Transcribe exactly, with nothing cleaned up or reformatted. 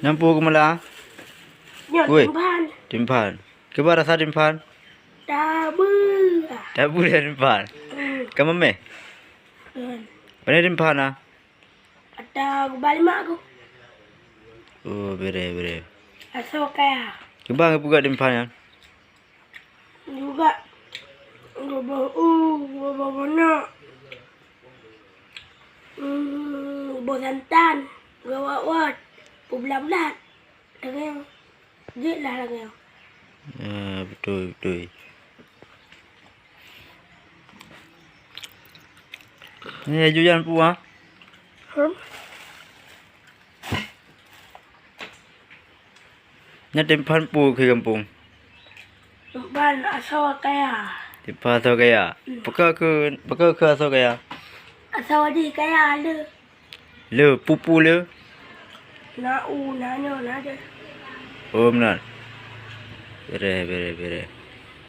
Nyan peue keumeula? Nyan. Woi. Timphan. Timphan. Kiban rasa timphan? Tabeue. Tabeue timphan. Hmm. Ka meumeh? Hmm. Pane timphan na? Ata geuba lima ku. Oh, bere, bere. Asoe kaya. Kiban geupeugah timphan nyan? Juga geuboh u, geuboh gunok. Hmm, geuboh santan, geuwot-wot, peublat-blat. Lagèe nyan. Jeuet lah lagèe nyan. Ya, beutôi, beutôi. Ni laju jan peue, ha? Hmm? Nyan timphan peue keu gampông? Timphan asoe kaya. Timphan asoe kaya. Hmm. Pakon keu, pakon keu asoe kaya? Asoe jih kaya le. Le, peue-peue le? Na u, na nyoe, na deh. Oh, meunan. Bere, bere, bere.